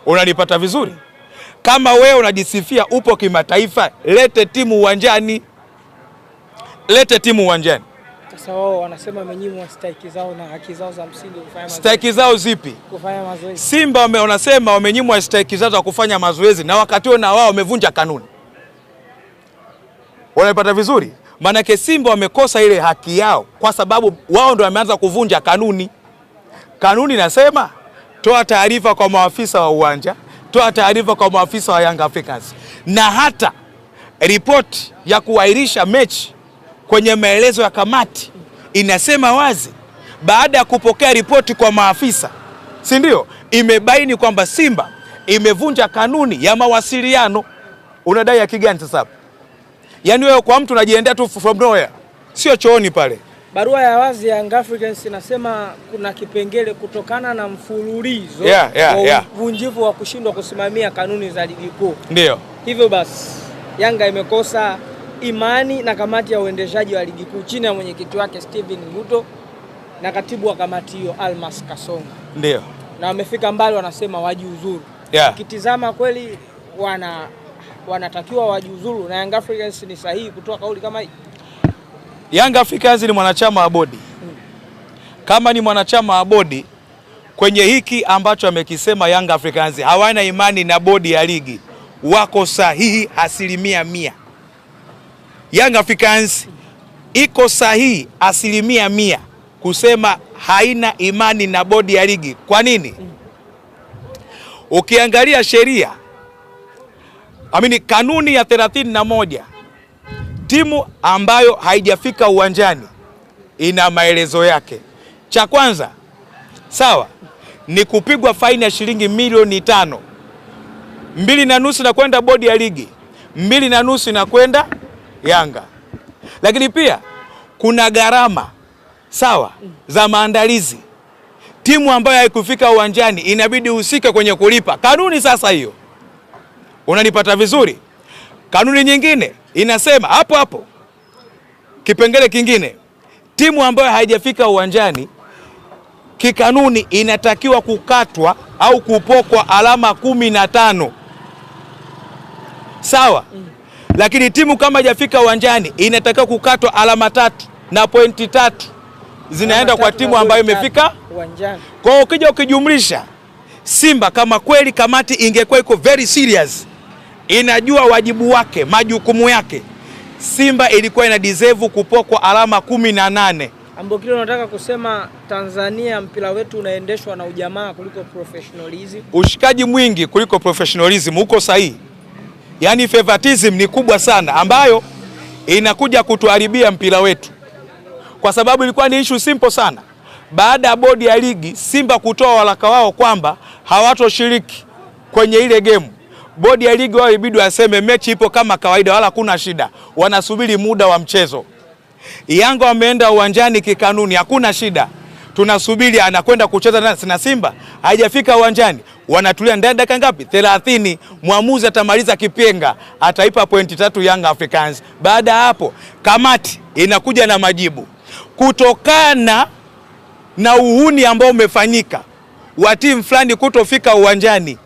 Unanipata vizuri? Kama wewe unajisifia upo kimataifa, lete timu uwanjani. Lete timu uwanjani. Sasa wao wanasema wamenyimwa stahiki zao na haki zao za msingi kufanya mazoezi. Stahiki zao zipi? Kufanya mazoezi. Simba wanasema wamenyimwa stahiki zao za kufanya mazoezi, na wakati huo na wao wamevunja kanuni. Wanapata vizuri? Maanake Simba wamekosa ile haki yao kwa sababu wao ndio wameanza kuvunja kanuni. Kanuni nasema toa taarifa kwa maafisa wa uwanja, toa taarifa kwa maafisa wa Young Africans, na hata ripoti ya kuahirisha mechi kwenye maelezo ya kamati inasema wazi, baada ya kupokea ripoti kwa maafisa, si ndio, imebaini kwamba Simba imevunja kanuni ya mawasiliano. Unadai haki gani sasa hapo? Yaani wewe kwa mtu unajiendea tu from nowhere, sio chooni pale. Barua ya wazi ya Young Africans inasema kuna kipengele kutokana na mfululizo wa uvunjifu wa kushindwa kusimamia kanuni za ligi kuu. Ndio. Hivyo basi Yanga imekosa imani na kamati ya uendeshaji wa ligi kuu chini ya mwenyekiti wake Steven Nguto na katibu wa kamati hiyo Almas Kasonga. Ndio. Na wamefika mbali, wanasema wajiuzuru. Ukitizama kweli wanatakiwa wajiuzuru, na Young Africans ni sahihi kutoa kauli kama hii? Young Africans ni mwanachama wa bodi. Kama ni mwanachama wa bodi, kwenye hiki ambacho amekisema Young Africans hawana imani na bodi ya ligi, wako sahihi 100%. Young Africans iko sahihi 100% kusema haina imani na bodi ya ligi. Kwa nini? Ukiangalia sheria, amini kanuni ya 31, timu ambayo haijafika uwanjani ina maelezo yake. Cha kwanza, sawa, ni kupigwa faini ya shilingi milioni 5. 2.5 na kwenda bodi ya ligi, 2.5 na kwenda Yanga. Lakini pia kuna gharama, sawa, za maandalizi. Timu ambayo haikufika uwanjani inabidi usike kwenye kulipa. Kanuni sasa hiyo. Unanipata vizuri? Kanuni nyingine inasema hapo hapo, kipengele kingine, timu ambayo haijafika uwanjani kikanuni inatakiwa kukatwa au kupokwa alama 15. Sawa? Lakini timu kama haijafika uwanjani inatakiwa kukatwa alama 3 na pointi 3 zinaenda kwa timu ambayo imefika uwanjani. Kwa hiyo ukija ukijumlisha, Simba kama kweli kamati ingekuwa iko very serious, inajua wajibu wake, majukumu yake, Simba ilikuwa ina deserve kupokwa alama 18. Ambokile, unataka kusema Tanzania mpira wetu unaendeshwa na ujamaa kuliko professionalism? Ushikaji mwingi kuliko professionalism, uko sahihi. Yaani favoritism ni kubwa sana ambayo inakuja kutuharibia mpira wetu. Kwa sababu ilikuwa ni issue simple sana. Baada ya bodi ya ligi Simba kutoa waraka wao kwamba hawatoshiriki kwenye ile game, bodi ya ligi wao ibidi waseme mechi ipo kama kawaida, wala hakuna shida, wanasubiri muda wa mchezo. Yanga wameenda uwanjani kikanuni, hakuna shida, tunasubiri anakwenda kucheza na Simba, haijafika uwanjani, wanatulia ndani dakika ngapi? 30. Mwamuzi atamaliza kipenga, ataipa pointi 3 Young Africans. Baada hapo kamati inakuja na majibu kutokana na uhuni ambao umefanyika wa timu fulani kutofika uwanjani.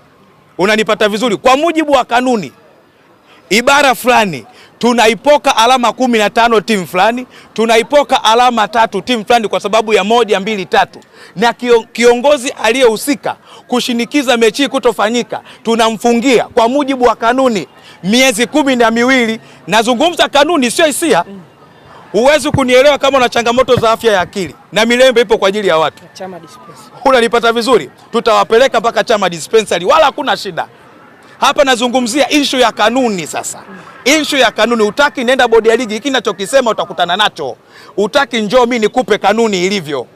Unanipata vizuri? Kwa mujibu wa kanuni ibara fulani, tunaipoka alama 15 timu fulani, tunaipoka alama 3 timu fulani kwa sababu ya 1, 2, 3. Na kiongozi aliyehusika kushinikiza mechi kutofanyika tunamfungia kwa mujibu wa kanuni miezi 12. Nazungumza kanuni, sio hisia. Huwezi kunielewa kama una changamoto za afya ya akili, na Milembe ipo kwa ajili ya watu. Chama dispensary. Unanipata vizuri? Tutawapeleka mpaka Chama dispensary, wala hakuna shida. Hapa nazungumzia issue ya kanuni sasa. Issue ya kanuni, utaki nenda bodi ya ligi, hiki ninachokisema utakutana nacho. Utaki njoo mimi nikupe kanuni ilivyo.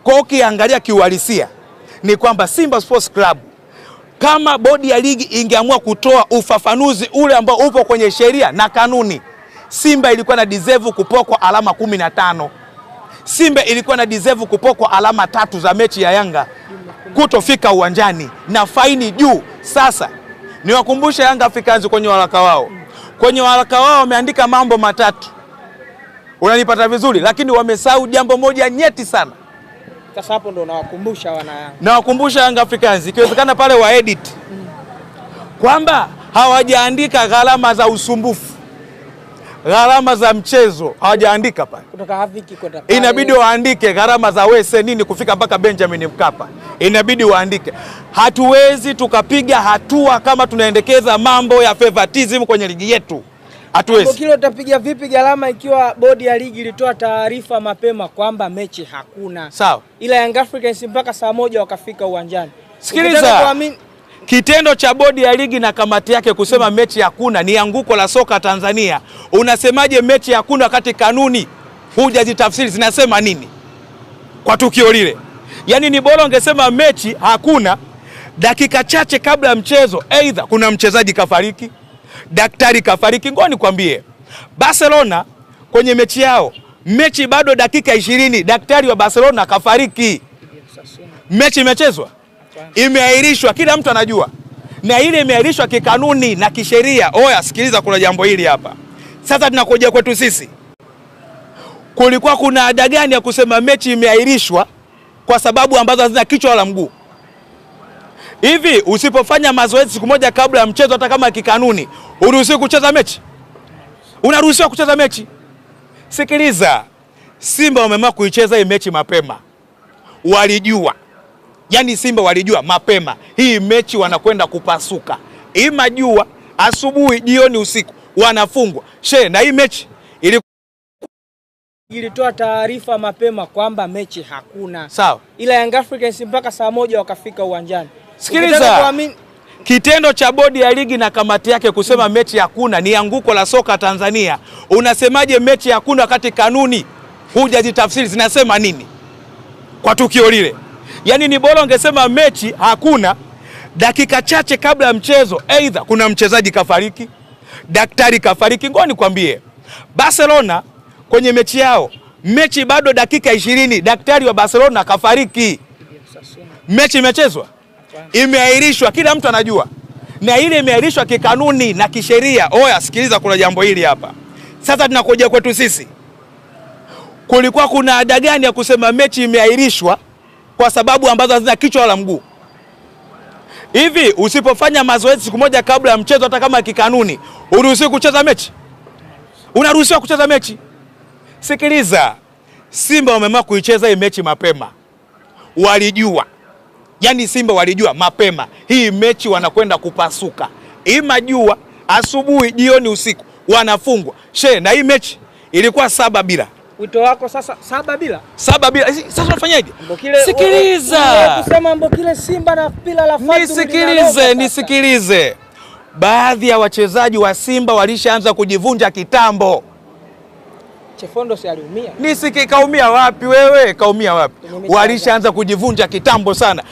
Kwa ukiangalia kiuhalisia ni kwamba Simba Sports Club, kama bodi ya ligi ingeamua kutoa ufafanuzi ule ambao upo kwenye sheria na kanuni, Simba ilikuwa na deserve kupokwa alama 15. Simba ilikuwa na deserve kupokwa alama 3 za mechi ya Yanga kutofika uwanjani na faini juu. Sasa niwakumbushe Young Africans kwenye waraka wao. Kwenye waraka wao wameandika mambo matatu. Unanipata vizuri? Lakini wamesahau jambo moja nyeti sana. Sasa hapo ndo nawakumbusha wana Yanga. Nawakumbusha Young Africans ikiwezekana pale wa edit kwamba hawajaandika gharama za usumbufu, gharama za mchezo hawajaandika pale. Kutoka Haviki kwenda pale. Inabidi waandike gharama za wese nini kufika mpaka Benjamin Mkapa. Inabidi waandike. Hatuwezi tukapiga hatua kama tunaendekeza mambo ya favoritism kwenye ligi yetu. Hatuwezi. Mbokile, utapiga vipi gharama ikiwa bodi ya ligi ilitoa taarifa mapema kwamba mechi hakuna? Sawa. Ila Young Africans mpaka saa 1 wakafika uwanjani. Sikiliza. Kitendo cha bodi ya ligi na kamati yake kusema mechi hakuna ni anguko la soka Tanzania. Unasemaje mechi hakuna wakati kanuni hujazitafsiri zinasema nini kwa tukio lile? Yaani ni bora ungesema mechi hakuna dakika chache kabla ya mchezo, aidha kuna mchezaji kafariki, daktari kafariki. Ngoja nikwambie, Barcelona kwenye mechi yao, mechi bado dakika 20, daktari wa Barcelona kafariki. Mechi imechezwa, imeahirishwa, kila mtu anajua. Na ile imeahirishwa kikanuni na kisheria. Oya, sikiliza, kuna jambo hili hapa. Sasa tunakuja kwetu sisi. Kulikuwa kuna ada gani ya kusema mechi imeahirishwa kwa sababu ambazo hazina kichwa wala mguu? Hivi usipofanya mazoezi siku moja kabla ya mchezo hata kama kikanuni, uruhusiwi kucheza mechi? Unaruhusiwa kucheza mechi. Sikiliza, Simba wameamua kuicheza hii mechi mapema. Walijua. Yaani Simba walijua mapema hii mechi wanakwenda kupasuka. Ima jua, asubuhi, jioni, usiku wanafungwa. She, na hii mechi ilitoa taarifa mapema kwamba mechi hakuna. Sawa. Ila Young Africans mpaka saa 1 wakafika uwanjani. Sikiliza. Kitendo cha bodi ya ligi na kamati yake kusema mechi hakuna ni anguko la soka Tanzania. Unasemaje mechi hakuna wakati kanuni hujazitafsiri zinasema nini kwa tukio lile? Yaani ni bora ungesema mechi hakuna dakika chache kabla ya mchezo, aidha kuna mchezaji kafariki, daktari kafariki. Ngoja nikwambie, Barcelona kwenye mechi yao, mechi bado dakika 20, daktari wa Barcelona kafariki. Mechi imechezwa, imeahirishwa, kila mtu anajua. Na ile imeahirishwa kikanuni na kisheria. Oya, sikiliza, kuna jambo hili hapa. Sasa tunakuja kwetu sisi. Kulikuwa kuna ada gani ya kusema mechi imeahirishwa kwa sababu ambazo hazina kichwa wala mguu? Hivi usipofanya mazoezi siku moja kabla ya mchezo hata kama kikanuni, uruhusiwi kucheza mechi? Unaruhusiwa kucheza mechi. Sikiliza, Simba wameamua kuicheza hii mechi mapema. Walijua. Yaani Simba walijua mapema hii mechi wanakwenda kupasuka. Ima jua, asubuhi, jioni, usiku wanafungwa. She, na hii mechi ilikuwa 7-0. Wito wako sasa 7-0? 7-0. Sasa unafanyaje? Sikiliza. Kusema Mbokile Simba na pila la Fatu. Nisikilize, nisikilize. Baadhi ya wachezaji wa Simba walishaanza kujivunja kitambo. Chefondo si aliumia? Kaumia wapi wewe? Kaumia wapi? Walishaanza kujivunja kitambo sana.